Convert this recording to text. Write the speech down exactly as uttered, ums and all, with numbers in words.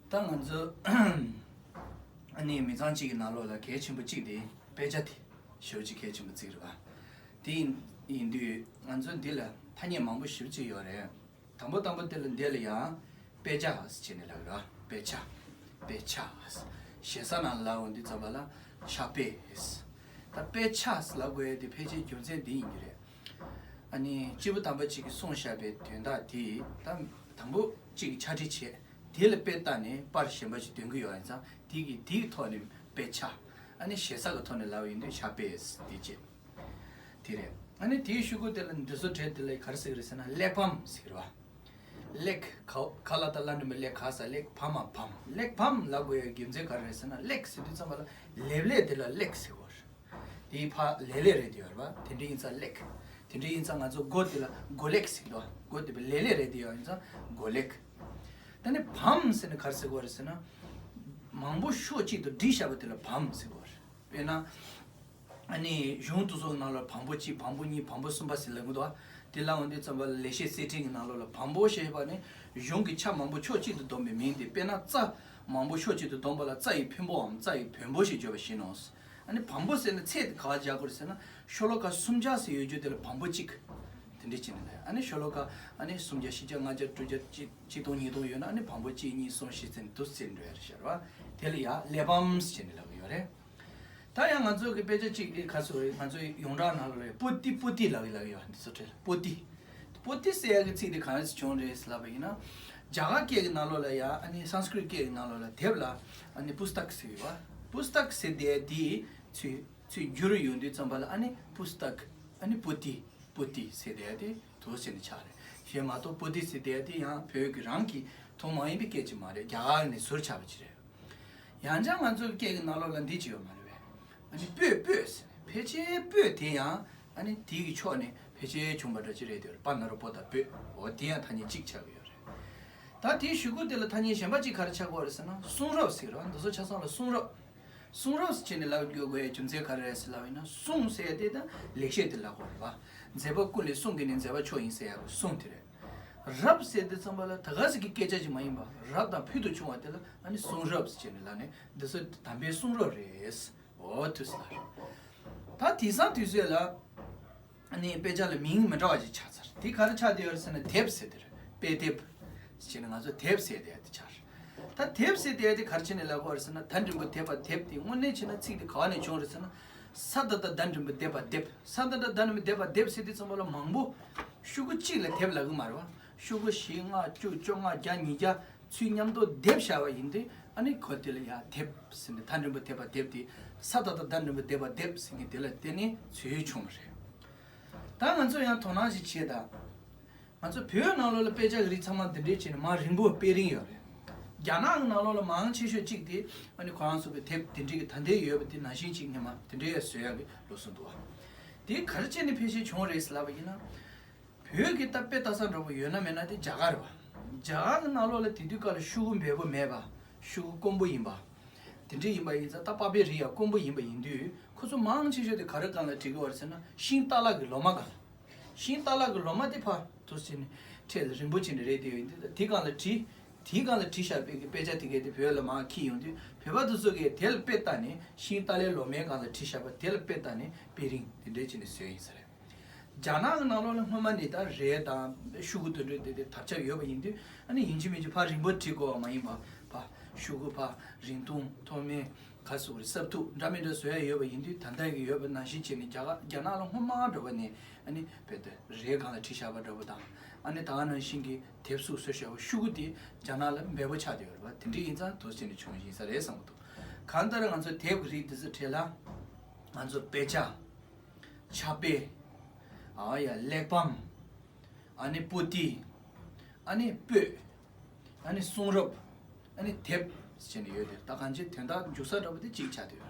ད་ང་ཚོ་ཨ་ནི་མི་ཚང་གཅིག་གི་ནང་ལོགས་ལ་གལ་ཆེན་པོ་གཅིག་དེ་དཔེ་ཆ་དེ་ཞེ་པོ་ཅིག་གལ་ཆེན་པོ་བརྩི་གི་རེད་པ། དེ་ཡིན་ཡིན་དུས་ང་ཚོ་འདི་ལ་ཐ་སྙད་མང་པོ་ཞེ་པོ་ཅིག་ཡོད་རེད། དང་པོ་དང་པོ་དེ་ལ་འདི་ལ་ཡང་དཔེ་ཆ་ཟེར་ནས་ལབ་ར། དཔེ་ཆ། དཔེ་ཆ། ཞེ་ས་ནང་ལ་འོང་དུས་ཙམ་པ་ལ་ཕྱག་དཔེ། ད་དཔེ་ཆ་ལབ་དགོས་ཡ་དེ་ཕལ་ཆེར་རྒྱུ་མཚན་འདི་ཡིན་གྱི་རེད། ཨ་ནི་སྐྱེས་བུ་དམ་པ་གཅིག་གིས་གསུངས་བཞག་པའི་དོན་དག་དེ་ད་དང་པོ་གཅིག་གིས་ཕྱག་བྲིས་བྱས། དེ་ལ་དཔེ་བལྟས་ནས་པར་གཞན་པ་ཞིག་འདོན་གྱི་ཡོད་ཡིན་ཙང་དེ་གི་དེའི་ཐོག་ནས་དཔེ་ཆ། ཨ་ནི་ཞེ་ས་གི་ཐོག་ནས་ལབ་ཡིན་དུས་ཕྱག་དཔེ་དེ་བྱས། དེ་རེད། ཨ་ནི་དེའི་ཤུ་གུ་དེ་ལ་འདི་ཚོ་བྲིས་དེ་ལ་ག་རེ་ཟེར་གི་རེད་ཟེར་ན་གླེགས་བམ་ཟེར་གི་རེད་པ། གླེགས་ག་ག་ལ་ད་ལ་འགྲེང་བུ་གླེགས་ག་ས་གླེགས་བམ་མ་བམ། གླེགས་བམ་ལབ་དགོས་ཡ་རྒྱུ་མཚན་ག་རེ་རེད་ཟེར་ན་གླེགས་ཟེར་དུས་ཙམ་པ་ལ་ལེབ་ལེབ་དེ་ལ་གླེགས་ཟེར་གོ་རེད། དེའི་ཕ་ལེབ་ལེབ་རེད་དེ་ཡོད་རེད་པ། དེ་འདྲ་ཡིན་ཙང་གླེགས། དེ་འདྲ་ཡིན་ཙང་ང་ཚོ་སྒོ་དེ་ལ་སྒོ་གླེགས་ཟེར་གི་འདུག་སྒོ་དེ་ལེབ་ལེབ་རེད་དེ་ཡོད་ཡིན་ཙང་སྒོ་གླེགས། ད་ནི་བམ་ཟེར་ནས་ག་རེ་ཟེར་གོ་རེད་ཟེར་ན། མང་པོ་ཕྱོགས་གཅིག་ཏུ་བསྒྲིལ་བཞག་པ་དེ་ལ་བམ་ཟེར་གོ་རེད། དཔེར་ན། ཨ་ནི་གཞུང་དེ་ཚོ་ནང་ལ་བམ་པོ་གཅིག་བམ་པོ་གཉིས་བམ་པོ་གསུམ་པ་ཟེར་ལབ་གི་འདུག་དེ་ལ་འོང་དུས་ཙམ་པ་ལ་ལེགས་བཤད་གསེར་ཕྲེང་གི་ནང་ལོགས་ལ་བམ་པོ་ཞེས་པ་ནི་གཞུང་གི་ཆ་མང་པོ་ཕྱོགས་གཅིག་ཏུ་བསྡོམས་པའི་མིང་སྟེ། དཔེར་ན་རྩ་མང་པོ་ཕྱོགས་གཅིག་ཏུ་བསྡོམས་པ་ལ་རྩ་ཡི་ཕུང་པོའམ་རྩ་ཡི་བེམ་པོ་ཞེས་བརྗོད་པ་བཞིན་ནོ། ཨ་ནི་བམ་པོ་ཟེར་ནི་ཚད་དེ་ག་པར་སྦྱར་དགོས་རེད་ཟེར་ན་ཤོ་ལོ་ཀ་སུམ་བརྒྱ་ཟེར་ཡོད་རྒྱུ་དེ་ལ་བམ་པོ་གཅིག་དེ་འདྲ་བྱས་ནས་ལབ། ཨ་ནི་ཤོ་ལོ་ཀ་ཨ་ནི་སུམ་བརྒྱ་བཞི་བརྒྱ་ལྔ་བརྒྱ་དྲུག་བརྒྱ་གཅིག་གཅིག་སྟོང་ཉིས་སྟོང་ཡོད་ན་ཨ་ནི་བམ་པོ་གཅིག་གཉིས་གསུམ་བཞི་ཟེར་ནས་འདུག་སེ་འགྲོ་ཡ་རེད་ཤག་ར། དེ་ལ་ཡ་གླེགས་བམ་ཟེར་ནས་ལབ་ཀྱི་ཡོད་རེད། ད་ཡང་ང་ཚོ་གི་དཔེ་ཆ་གཅིག་གི་ཁ་སོ་རེད། ང་ཚོའི་ཡོངས་གྲགས་ནང་ལ་རེད། པོ་ཏི་པོ་ཏི་ལབ་ཀྱི་ལབ་ཀྱི་ཡོད། འདི་ཚོ་བྲིས་ལ་པོ་ཏི། པོ་ཏི་ཟེར་ཡ་གི་ཚིག་དེ་གང་ཡིན་བྱུང་རེད་ལབ་པ་ཡིན་ན། རྒྱ་གར་སྐད་ཀྱི་ནང་ལོགས་ལ་ཡ་ཨ་ནི་སཾ་སྐྲྀཏ་སྐད་ཀྱི་ནང་ལོགས་ལ་དེབ་ལ་ཨ་ནི་པུ་སྟག་ཟེར་ཡོད་པ། པུ་སྟག་ཟེར་དེ་དེའི་ཚུལ་ཚུལ་བསྒྱུར་ཡོང་དུས་ཙམ་པ་ལ་ཨ་ནི་པུ་སྟག་ཨ་ནི་པོ་ཏི། པོ་ཏི་ཟེར་དེ་དེ་དུ་ཟེར་ནས་ཆགས་རེད། གཞན་མ་གཏོགས་པོ་ཏི་ཟེར་དེ་དེ་ཡང་བོད་ཀྱི་རང་གི་ཐོག་མ་ཡིན་པའི་སྐད་ཅིག་མ་རེད། རྒྱ་གར་ནས་ཟུར་ཆགས་པ་ཅིག་རེད། ཡང་ཅང་ང་ཚོའི་སྐད་ཀྱི་ནང་ལོགས་ལ་འདི་ཅིག་ཡོད་མ་རེད་པས། ཨ་ནི་སྤོས་སྤོས་ཟེར་ནས་ཕལ་ཆེར་སྤོས་དེ་ཡང་ཨ་ནི་དེ་གི་ཕྱོགས་ནས་ཕལ་ཆེར་བྱུང་བ་འདྲ་ཅིག་རེད་དེ། པ་ན་རོ་པོ་ད་སྤོས། འོ་དེ་ཡང་ཐ་སྙད་གཅིག་ཆགས་ཀྱི་ཡོད་རེད། ད་དེའི་གཞུག་གུ་དེ་ལ་ཐ་སྙད་གཞན་པ་གཅིག་ག་རེ་ཆགས་ཀྱི་ཡོད་རེད་ཟེར་ན་གསུང་རབ་ཟེར་རོ། འདི་ཚོ་ཆ་ཚང་ལ་གསུང་རབ། གསུང་རབ་ཟེར་ནས་ལབ་དགོས་དགོས་ཡའི་རྒྱུ་མཚན་ག་རེ་རེད་ཟེར་ལབ་ཡིན་ན་གསུང་ཟེར་ཡ་དེ་ད་ལེགས་བཤད་དེ་ལབ་དགོས་རེད་པ། མཛད་པ་ཀུན་ལས་གསུང་གི་ནི་མཛད་པ་མཆོག་ཡིན་ཟེར་ཡ་གི་གསུང་དེ་རེད། རབ་ཟེར་དུས་ཙམ་པ་ལ་ད་ག་ཟིག་གི་སྐད་ཆ་ཞིག་མ་ཡིན་པ་རབ་དང་ཕུལ་དུ་བྱུང་བ་དེ་ལ་ཨ་ནི་གསུང་རབ་ཟེར་ནས་ལབ་ནས་འདི་ཚོ་དམ་པའི་གསུང་རབ་རེད། འོ་དུས་ལ་རེད། ད་དེང་སང་དུས་ཚོད་ལ་ཨ་ནི་དཔེ་ཆ་ལ་མིང་མི་འདྲ་བ་ཞིག་ཆགས་ཚར། དེ་ག་རེ་ཆགས་བསྡད་ཡོད་རེད་ཟེར་ན་དེབ་ཟེར་དེ་རེད། དཔེ་དེབ་ཟེར་ནས་ང་ཚོ་དེབ་ཟེར་དེ་ཡ་དེ་ཆགས་རེད། ད་དེབ་ཟེར་དེ་ཡ་དེ་ག་རེ་བྱས་ནས་ལབ་དགོས་རེད་ཟེར་ན་ད་འགྲེང་བུ་དེབ་པ་དེབ་དེ་དངོས་གནས་བྱས་ན་ཚིག་དེ་ག་བ་ནས་བྱུང་རེད་ཟེར་ན། ས་ད་བཏགས་སྡ་འགྲེང་བུ་སྡེ་པ་སྡེབ། ས་ད་བཏགས་སྡ་འགྲེང་བུ་སྡེ་པ་སྡེབ་ཟེར་དུས་ཙམ་པ་ལ་མང་པོ་ཤོག་གུ་གཅིག་ལ་དེབ་ལབ་གི་མ་རེད་པ། ཤོག་གུ་བཞི་ལྔ་བཅུ་བཅོ་ལྔ་བརྒྱ་ཉིས་བརྒྱ་ཚུར་མཉམ་དུ་སྡེབ་བཞག་པ་ཡིན་དུས་ཨ་ནི་གོ་དེ་ལ་ཡ་དེབ་ཟེར་ནས་ད་འགྲེང་བུ་དེབ་པ་དེབ་དེ་ས་ད་བཏགས་སྡ་འགྲེང་བུ་སྡེ་པ་སྡེབ་ཟེར་མཁན་དེ་ལ་བརྟེན་ནས་ཚུར་བྱུང་བ་རེད། ད་ང་ཚོ་ཡང་དོ་སྣང་ཞིག་བྱེད་དང་། ང་ཚོ་བོད་ནང་ལོགས་ལ་དཔེ་ཆ་གི་རིགས་ཚང་མ་འདི་འདྲའི་བྱས་ནས་མང་རིང་པོ་དཔེ་རིང་ཡོད་རེད། རྒྱ་ནག་གི་ནང་ལོགས་ལ་མང་ཆེ་ཤོས་གཅིག་དེ་ཨ་ནི་ཁོ་རང་ཚོ་གི་དེབ་དེ་འདྲའི་གི་ད་ལྟའི་ཡོད་པ་དེ་ནང་བཞིན་གཅིག་སྔོན་མ་དེ་འདྲའི་བཟོ་ཡག་གི་ལུགས་སྲོལ་འདུག་བ། དེ་ག་རེ་བྱས་ནས་ཕལ་ཆེར་བྱུང་བ་རེད་ཟེར་ལབ་པ་ཡིན་ན། བོད་ཀྱི་ད་དཔེ་ལྟ་ས་འདྲ་པོ་ཡོད་ན་མེད་ན་དེ་རྒྱ་གར་བ། རྒྱ་གར་གྱི་ནང་ལོགས་ལ་དེ་དུས་སྐབས་ལ་ཤོག་གུ་འབེལ་པོ་མེད་པ། ཤོག་གུ་དཀོན་པོ་ཡིན་པ། དེ་འདྲ་ཡིན་པ་ཡིན་ཙང་ད་པ་པའི་རིགས་ཡང་དཀོན་པོ་ཡིན་པ་ཡིན་དུས་ཁོ་ཚོ་མང་ཆེ་ཤོས་དེ་ག་རེ་སྒང་ལ་བྲིས་ཀྱི་བ་རེད་ཟེར་ན་ཤིང་ཏཱ་ལ་གི་ལོ་མ་སྒང་ལ། ཤིང་ཏཱ་ལ་གི་ལོ་མ་དེ་ཕར་དུ་ཕྱིན་ནས་འཕྲེད་ལ་རིང་པོ་ཕྱིན་ནས་རེད་དེ་ཡོད་འདུག་དེ་སྒང་ལ་བྲིས། དེའི་སྒང་ལ་བྲིས་བཞག་པའི་གི་དཔེ་ཆ་དེ་གས་དེ་བོད་ལ་མར་འཁྱེར་ཡོང་དུས་བོད་པ་དེ་ཚོ་གིས་དེ་ལ་དཔེ་ལྟ་ནས་ཤིང་ཏཱ་ལའི་ལོ་མའི་སྒང་ལ་བྲིས་བཞག་པ་དེ་ལ་དཔེ་ལྟ་ནས་དཔེ་རིང་དེ་འདྲས་བྱས་ནས་བཟོས་ཡིན་ས་རེད། རྒྱ་ནག་གི་ནང་ལོགས་ལ་སྔོན་མ་ནས་ད་རས་དང་ཤོག་གུ་དེ་འདྲས་དེ་དེ་དར་ཁྱབ་ཡོད་པ་ཡིན་དུས་ཨ་ནི་ཡིན་གཅིག་མིན་གཅིག་ཕར་རིང་པོ་བྲིས་དགོས་པ་མ་ཡིན་པ་ཕར་ཤོག་གུ་ཕར་རིང་ཐུང་མཐོ་དམན། ག་ཟེར་དགོས་རེད། སྲབ་མཐུག་འདྲ་མི་འདྲ་བཟོ་ཡ་ཡོད་པ་ཡིན་དུས་ད་ལྟ་གི་ཡོད་པ་ནང་བཞིན་བྱས་ནས་རྒྱ་གར་རྒྱ་ནག་ལ་སྔོན་མ་འགྲོ་བ་ནས་ཨ་ནི་བོད་དུ་རས་སྒང་ལ་བྲིས་བཞག་པ་འདྲ་པོ་དང་ཨ་ནི་ད་ག་ནང་བཞིན་གྱི་དེབ་གཟུགས་བཟོས་བཞག་པ་ཤོག་གུ་དེ་རྒྱ་ནག་ལ་འབེལ་པོ་ཆགས་བསྡད་ཡོད་རེད་པ། དེ་འདྲ་ཡིན་ཙང་དུ་བྱས་ནས་བྱུང་བ་ཡིན་ས་རེད་བསམ་གྱི་འདུག་གང་ལྟར་ང་ཚོ་དེབ་ཀྱི་རིགས་འདི་ཚོ་གྲས་ལ་ང་ཚོ་དཔེ་ཆ། ཕྱག་དཔེ། ཨ་ཡ་གླེགས་བམ། ཨ་ནི་པོ་ཏི། ཨ་ནི་སྤོས། ཨ་ནི་གསུང་རབ། ཨ་ནི་དེབ་ཟེར་ནས་ཡོད་དེ་ད་གང་ཅི་དོན་དག་འཇུག་ས་འདྲ་པོ་དེ་གཅིག་ཆགས་བསྡད་ཡོད།